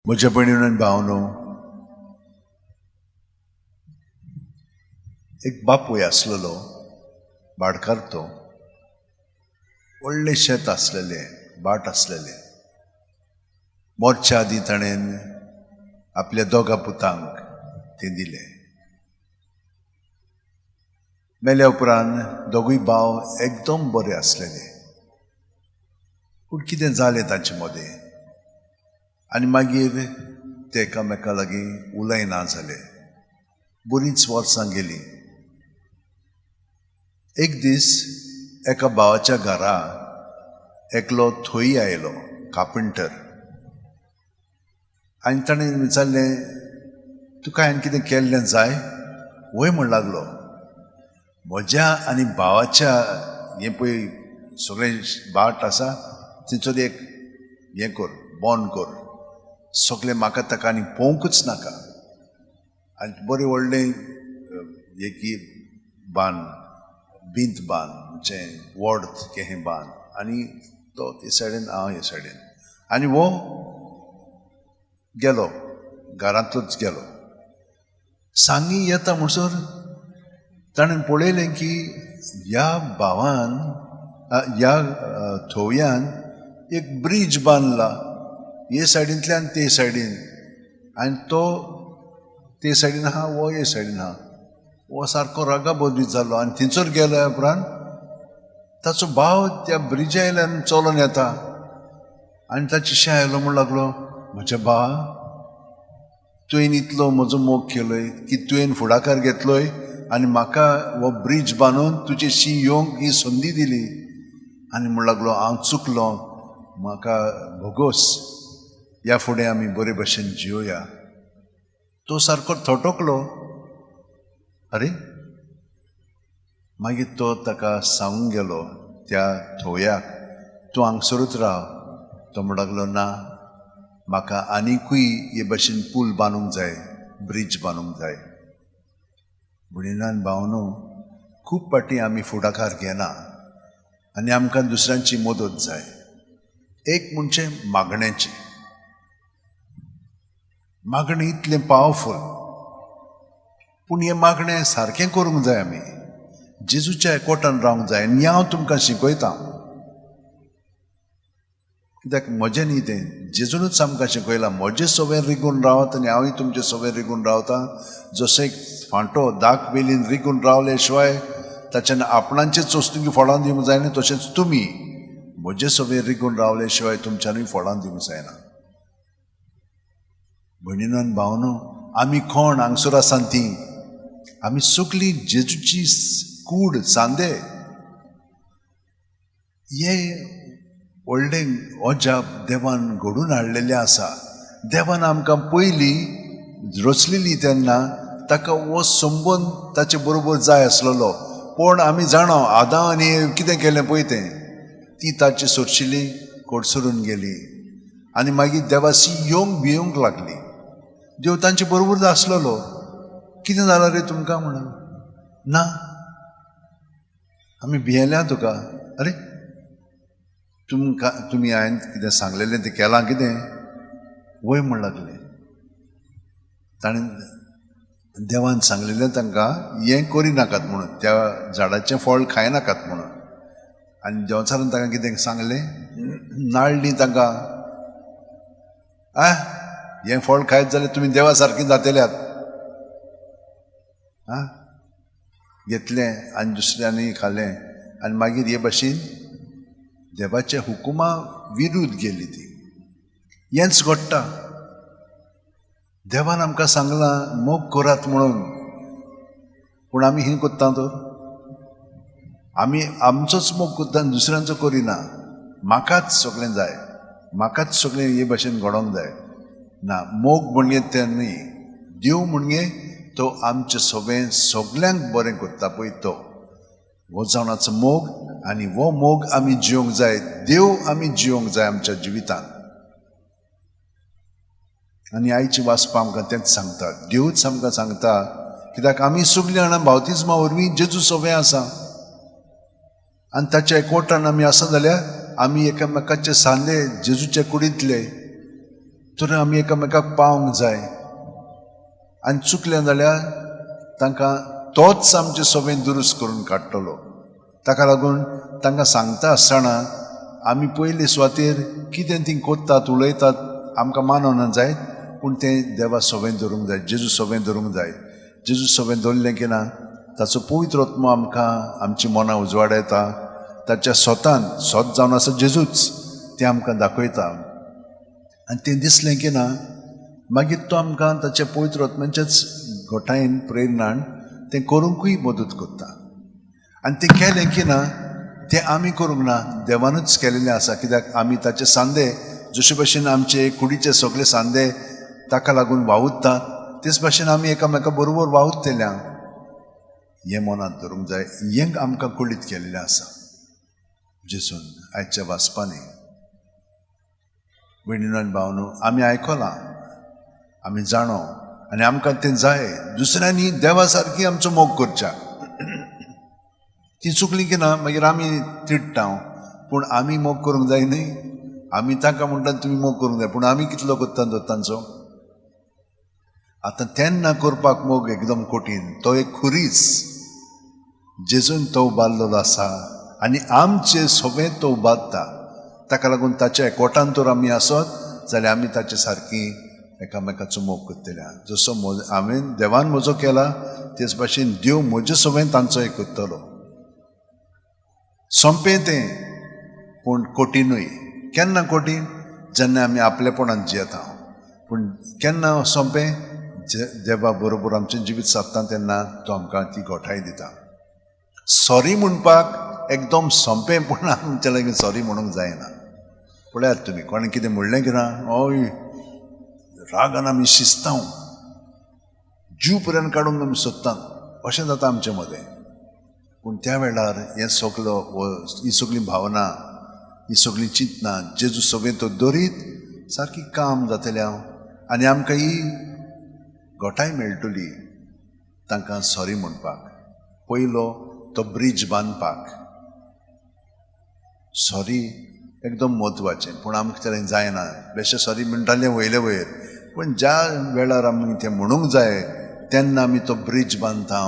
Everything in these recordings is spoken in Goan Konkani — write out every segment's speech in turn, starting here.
म्हज्या भयणीनो आनी भावनो, एक बापूय आसलेलो भाटकार. तो व्हडलें शेत आसलेलें, भाट आसलेलें. मोरच्या आदीं ताणें आपल्या दोगा पुतांक तें दिलें. मेल्या उपरांत दोगूय भाव एकदम बरे आसलेले, पूण कितें जालें तांचे मदें आनी मागीर ते एकामेका लागीं उलयना जाले. बरींच वर्सां गेलीं. एक दीस एका भावाच्या घरा एकलो थंय आयलो, कार्पेंटर, आनी ताणें विचारलें, तुका हांवें कितें केल्लें जाय? वय म्हण लागलो, म्हज्या आनी भावाच्या हें पळय सगळें भाट आसा थंयसर एक हें कर, बॉन्ड कर, सगळें म्हाका ताका आनी पळोवंकूच नाका, आनी बरें व्हडलें एक बांद, भिंत बांद, म्हणजे वड केहें बांद, आनी तो ते सायडीन हांव हे सायडीन. आनी वो गेलो, घरांतलोच गेलो. सांगी येता म्हणसर ताणें पळयलें की ह्या भावान, ह्या थोवयान एक ब्रीज बांदला, हे सायडींतल्यान ते सायडीन, आनी तो ते सायडीन आहा, वो हे सायडीन आहा. वो सारको रागा बदली जालो आनी थंयसर गेल्या उपरांत ताचो भाव त्या ब्रिजा वयल्यान चलोन येता आनी ताचे शे आयलो म्हण लागलो, म्हज्या भावा, तुवें इतलो म्हजो मोग केलोय की तुवें फुडाकार घेतलोय आनी म्हाका हो ब्रीज बांदून तुजे शी येवंक ही संदी दिली. आनी म्हण लागलो, हांव चुकलो, म्हाका भोगोस, ह्या फुडें आमी बरे भशेन जियोया. तो सारको थटकलो. अरे, मागीर तो ताका सांगूंक गेलो त्या थोवयाक, तूं हांगसरूच राव. तो म्हण लागलो, ना, म्हाका आनिकूय हे भशेन पूल बांदूंक जाय, ब्रीज बांदूंक जाय. भयणीनो आनी भावनो, खूब फावटी आमी फुडाकार घेना आनी आमकां दुसऱ्यांची मदत जाय. एक म्हणजे मागण्याची. मागणें इतलें पावरफूल, पूण हें मागणें सारकें करूंक जाय. आमी जेजूच्या एकवटान रावंक जाय. आनी हांव तुमकां शिकयतां, कित्याक म्हजें न्ही तें, जेजूनच आमकां शिकयलां. म्हजे सवें रिगून रावत आनी हांवूय तुमचे सवें रिगून रावता. जसो एक फांटो दाक वेलीन रिगून रावले शिवाय ताच्यान आपणाचेच वस्तूंक फळां दिवंक जायना, तशेंच तुमी म्हजे सवें रिगून रावले शिवाय तुमच्यानूय फळां दिवंक जायना. भयणीनो आनी भावनो, आमी कोण हांगसर आसा ती आमी सगळीं जेजूची कूड, सांदे. हे व्हडलें अजाप देवान घडून हाडलेलें आसा. देवान आमकां पयलीं रचलेली तेन्ना ताका हो संबंद ताचे बरोबर जाय आसलेलो, पूण आमी जाणा आदां आनी कितें केलें पळय तें, ती ताची सोरशिली कोडसरून गेली आनी मागीर देवाशी येवंक भिवंक लागली. देव तांचे बरोबर आसलेलो. कितें जालां रे तुमकां म्हणून, ना आमी भियेल्या तुका. अरे तुमकां तुमी हांवें कितें सांगलेलें तें केलां कितें? वय म्हण लागलें. ताणें देवान सांगलेलें तांकां हें करिनाकात म्हणून, त्या झाडाचें फळ खायनाकात म्हणून. आनी देवचारान तांकां कितें सांगलें, नाडली तांकां, आ हें फळ खायत जाल्यार तुमी देवा सारकीं जातल्यात. आं, घेतलें आनी दुसऱ्यांनी खालें आनी मागीर हे भशेन देवाच्या हुकुमा विरुद्ध गेली ती. हेंच घडटा. देवान आमकां सांगलां मोग करात म्हणून, पूण आमी ही करता तर आमी आमचोच मोग करता आनी दुसऱ्यांचो करिना. म्हाकाच सगळें जाय, म्हाकाच सगळें हे भशेन घडोवंक जाय. ना, मोग म्हणजे तें न्ही. देव म्हणजे तो आमचें सगळें सगल्यांक बरें करता पळय तो, हो जावनाचो मोग. आनी हो मोग आमी जिवंक जाय, देव आमी जिवंक जाय आमच्या जिवितांत. आनी आयची वाचपा आमकां तेंच सांगता, देवूच आमकां सांगता, कित्याक आमी सगळीं जाणां बावतिज्मा वरवीं जेजू सवें आसा आनी ताच्या एकवटान आमी आसा जाल्यार आमी एकामेकाचे सांदे जेजूच्या कुडींतले. तर आमी एकामेकाक पावंक जाय आनी चुकलें जाल्यार तांकां तोच आमचे सगळें दुरुस्त करून काडटलो. ताका लागून तांकां सांगता आसतना आमी पयले सुवातेर कितें ती कोत्तात उलयतात आमकां मानवना जायत, पूण तें देवा सवें धरूंक जाय, जेजू सवें धरूंक जाय. जेजू सवें धरलें की ना ताचो पवित्र आत्मो आमकां आमची मनां उजवाडायता. ताच्या स्वतान स्वत जावन आसा जेजूच, तें आमकां दाखयता आनी तें दिसलें की ना मागीर तो आमकां ताच्या पवित्र आत्म्याच्याच घटायेन प्रेरणान तें करूंकूय मदत करता. आनी तें केलें की ना तें आमी करूंक ना, देवानूच केलेलें आसा. कित्याक आमी ताचे सांदे जशे भशेन आमचे कुडीचे सगळे सांदे ताका लागून वावुरता तेच भाशेन आमी एकामेका बरोबर वावुरतल्या. हें मनांत धरूंक जाय, हें आमकां कळीत केल्लें आसा जेजून आयच्या वाचपांनी. भयणीनो आनी भावनो, आमी आयकलां, आमी जाणो आनी आमकां तें जाय. दुसऱ्यांनी देवा सारकी आमचो मोग करच्या. ती चुकली की ना मागीर आमी तिडटा, पूण आमी मोग करूंक जाय न्ही. आमी तांकां म्हणटात तुमी मोग करूंक जाय, पूण आमी कितलो करता तो तांचो. आतां तेन्ना करपाक मोग एकदम कठीण, तो एक खुरीस जेजून तो उबारलेलो आसा आनी आमचे सगळें तो उबारता. ताका लागून ताच्या एकवटान तर आमी आसत जाल्यार आमी ताचे सारकी एकामेकाचो मोग करतले. जसो हांवें देवान म्हजो केला तेच भाशेन देव म्हजे सगळें तांचो एक करतलो. सोंपें तें, पूण कठीणूय. केन्ना कठीण? जेन्ना आमी आपलेपणान जियेता. पूण केन्ना सोंपें? देवा बरोबर आमचें जिवीत सादता तेन्ना तो आमकां ती गोठाय दिता. सॉरी म्हणपाक एकदम सोंपें, पूण आमच्या लागीं सॉरी म्हणूंक जायना. पळयात तुमी कोणें कितें म्हणलें की ना, हय रागान आमी शिजता, जीव पर्यंत काडूंक आमी सोदता, अशें जाता आमचे मदें. पूण त्या वेळार हें सगलो ही सगळी भावना, ही सगळीं चिंतनां जेजू सगळें तो दरीत सारकी काम जातलें हांव आनी आमकां ही घटाय मेळटली तांकां सॉरी म्हणपाक. पयलो तो ब्रीज बांदपाक सॉरी एकदम म्हत्वाचें, पूण आमकां तें जायना. बेश्टे सॉरी म्हणटालें वयले वयर, पूण ज्या वेळार आमी तें म्हणूंक जाय तेन्ना आमी तो ब्रीज बांदता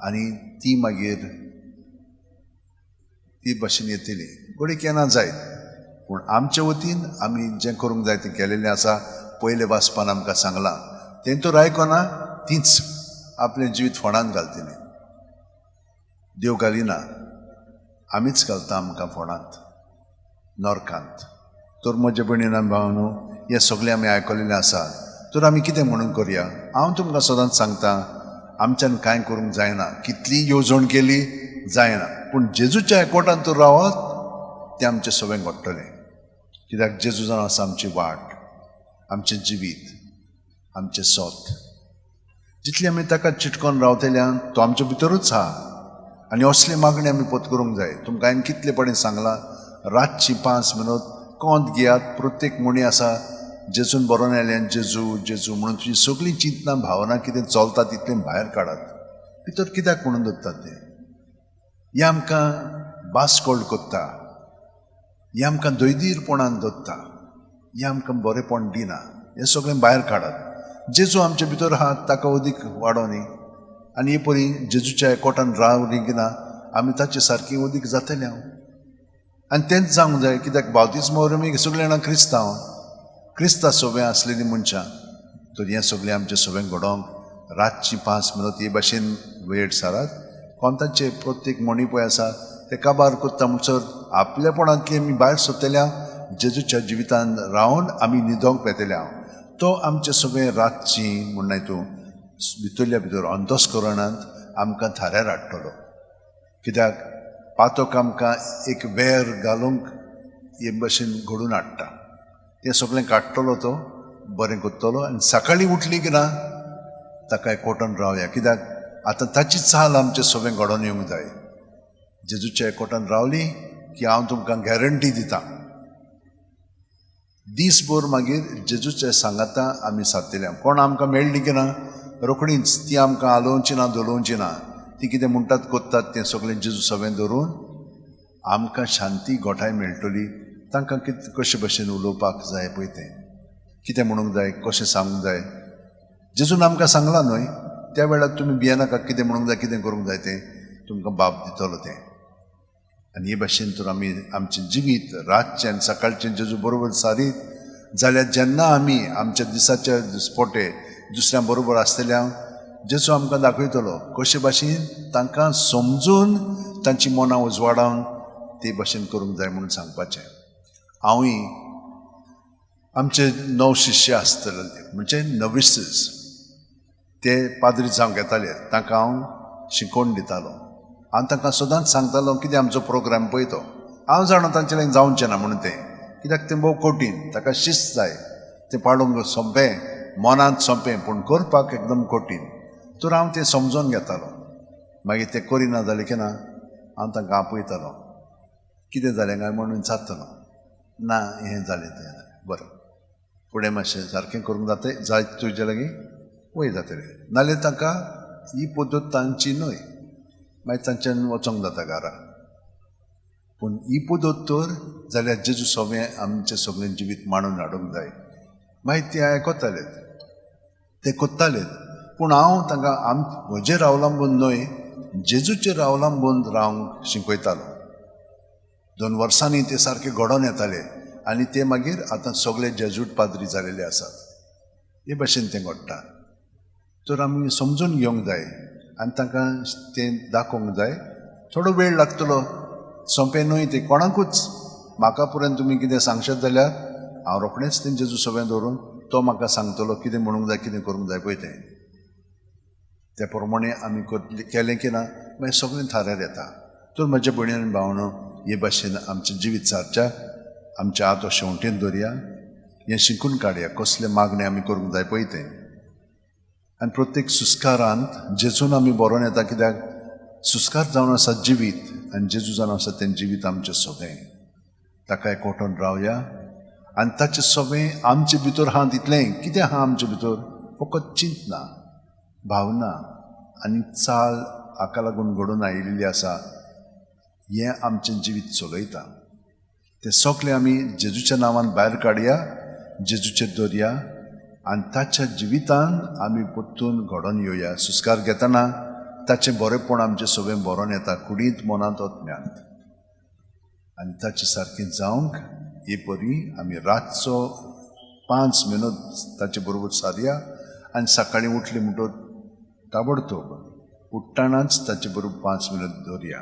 आनी ती मागीर ती भशेन येतली. घडये केन्ना जायत, पूण आमचे वतीन आमी जें करूंक जाय तें केलेलें आसा. पयले वाचपान आमकां सांगलां तें तर आयकना, तीच आपलें जिवीत फोंडांत घालतली. देव घालिना, आमीच घालता आमकां फोंडांत, नरकांत. तर म्हजे भयणीन आनी भावांनो, हें सगळें आमी आयकलेलें आसा. तर आमी कितें म्हणून करया? हांव तुमकां सदांच सांगता, आमच्यान कांय करूंक जायना, कितली येवजण केली जायना, पूण जेजूच्या एकवटान तर रावत तें आमचें सगळें घडटलें. कित्याक जेजू जावन आसा आमची वाट, आमचें जिवीत, आमचें सोत. जितलें आमी ताका चिटकोन रावतल्या तो आमचे भितरूच आहा. आनी असली मागणी आमी पोत करूंक जाय. तुमकां हांवें कितले पडे सांगलां, रातची 5 मिनट कोंत घेयात. प्रत्येक म्हणी आसा जेजून बरोवन आयल्यान जेजू जेजू म्हणून तुजी सगळीं चिंतनां भावना कितें चलता तितलें भायर काडात. भितर कित्याक म्हणून दवरतात तें? हें आमकां बास्कोल्ड करता, हें आमकां दैदीरपणान दवरता, हें आमकां बरेंपण दिना. हें सगळें भायर काडात. जेजू आमचे भितर आहा ताका अदीक वाडोव न्ही. आनी हे परी जेजूच्या एकवटान रावली की ना आमी ताचे सारकी अदीक जातले हांव. आनी तेंच जावंक जाय. कित्याक बावतिज्म वरवीं सगळीं जाणां क्रिस्तांव, क्रिस्ता सगळें आसलेलीं मनशां. तर हें सगळें आमचें सगळें घडोवंक रातची 5 मिनट हे भाशेन वेळ सारात. कोंताचे प्रत्येक म्हणी पळय आसा ते काबार करता म्हणसर आपलेपणांतली आमी भायर सोदतल्या जेजूच्या जिवितान रावन आमी न्हिदोंक वेतले हांव. तो आमचें सगळें रातची म्हणनाय तूं भितरल्या भितर अंतस्करणांत आमकां थाऱ्यार हाडटलो. कित्याक पातक आमकां एक वेर घालूंक हे भशेन घडून हाडटा. तें सगळें काडटलो तो, बरें करतलो. आनी सकाळीं उठली की ना ताका एकवटान रावया. कित्याक आतां ताची चाल आमचें सगळें घडोवन येवंक जाय. जेजूच्या एकवटान रावली की हांव तुमकां गॅरंटी दिता, दीसभर मागीर जेजूचे सांगाता आमी सादतले. कोण आमकां मेळ्ळी की ना रोखडीच ती आमकां आलोवची ना, धोलोवची ना. ती कितें म्हणटात करतात तें सगळें जेजू सगळें धरून आमकां शांती गोठाय मेळटली. तांकां कितें कशे भशेन उलोवपाक जाय पळय तें, कितें म्हणूंक जाय, कशें सांगूंक जाय. जेजून आमकां सांगलां न्हय, त्या वेळार तुमी भियेनाका, कितें म्हणूंक जाय, कितें करूंक जाय तें तुमकां बाप दितलो तें. आनी हे भाशेन तर आमी आमचें जिवीत रातचें आनी सकाळचें जेजू बरोबर सारीत जाल्यार जेन्ना आमी आमच्या दिसाच्या दिसपोटे दुसऱ्यां बरोबर आसतल्या, जेजू आमकां दाखयतलो कशे भाशेन तांकां समजून तांची मनां उजवाडावन ते भाशेन करूंक जाय म्हणून सांगपाचें. हांवूय आमचे 9 शिष्य आसतले, म्हणजे नविसीस, ते पाद्री जावंक येताले, तांकां हांव शिकोवन दितालो. हांव तांकां सदांच सांगतालो कितें आमचो प्रोग्राम पळय तो. हांव जाणा तांचे लागीं जावचें ना म्हणून तें, कित्याक तें भोव कठीण, ताका शिस्त जाय, तें पाडूंक सोंपें, मनांत सोंपें, पूण करपाक एकदम कठीण. तर हांव तें समजोन घेतालो. मागीर तें करिना जालें की ना हांव तांकां आपयतालो, कितें जालें काय म्हणून विचारतालो, ना हें जालें तें जालें, बरें फुडें मातशें सारकें करूंक जाता जाय तुजे लागीं वयर जातलें. नाल्यार तांकां ही पद्दत तांची न्हय, मागीर तांच्यान वचोंक जाता घरा. पूण ही पद्दत तर जाल्यार जेजू सगळें आमचें सगळें जिवीत मांडून हाडूंक जाय. मागीर ते आयकताले, ते कोत्ताले, पूण हांव तांकां म्हजेर अवलंबून न्हय, जेजूचेर अवलंबून रावंक शिकयतालो. 2 वर्सांनी ते सारके घडोवन येताले आनी ते मागीर आतां सगळे जेजूट पाद्री जालेले आसात. हे भाशेन तें घडटा. तर आमी समजून घेवंक जाय आनी तांकां तें दाखोवंक जाय. थोडो वेळ लागतलो, सोंपें न्हय तें कोणाकूच. म्हाका पर्यंत तुमी कितें सांगशात जाल्यार हांव रोखडेंच तें जेजू सगळें दवरून तो म्हाका सांगतलो कितें म्हणूंक जाय, कितें करूंक जाय पळय तें. त्या प्रमाणे आमी केलें की ना मागीर सगळें थाऱ्यार येता. तर म्हज्या भयणी आनी भावणो, हे भाशेन आमचें जिवीत सारच्या आमच्या हात शेंवटेन दवरया, हें शिकून काडया कसलें मागणें आमी करूंक जाय पळय तें. आनी प्रत्येक सुस्कारांत जेजून आमी बरोवन येता, कित्याक सुस्कार जावन आसा जिवीत आनी जेजू जावन आसा तें जिवीत आमचें सगळें. ताका एकवटून रावया आनी ताचें सगळें आमचे भितर आहा तितलें. कितें आहा आमचे भितर? फकत चिंतना, भावना आनी चाल हाका लागून घडून आयिल्ली आसा. हें आमचें जिवीत चलयता. तें सगळें आमी जेजूच्या नांवान भायर काडया, जेजूचेर दवरया आनी ताच्या जिवितान आमी परतून घडोवन येवया. सुस्कार घेतना ताचें बरेंपण आमचें सगळें बरोवन येता, कुडींत, मनांत, आत्म्यांत. आनी ताचे सारकें जावंक हे परी आमी रातचो 5 मिनट ताचे बरोबर सारया आनी सकाळीं उठली म्हणटकच ताबडतोब उठ्ठानाच ताचे बरोबर 5 मिनट दवरया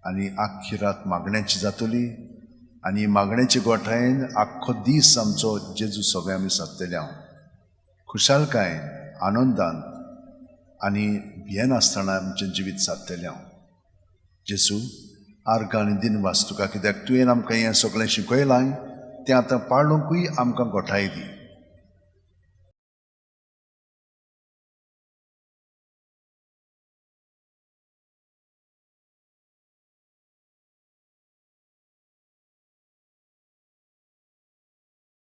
आनी आख्खी रात मागण्याची जातली. आनी मागण्याचे गोठायेन आख्खो दीस आमचो जेजू सगळें आमी सादतले. हांव खुशालकायेन, आनंदान आनी भियेनासतना आमचें जिवीत सादतलें. हांव जेजू आर्गां आनी दिनवास तुका, कित्याक तुवें आमकां हें सगळें शिकयलां, तें आतां पाळुंकूय आमकां गोठाय दी.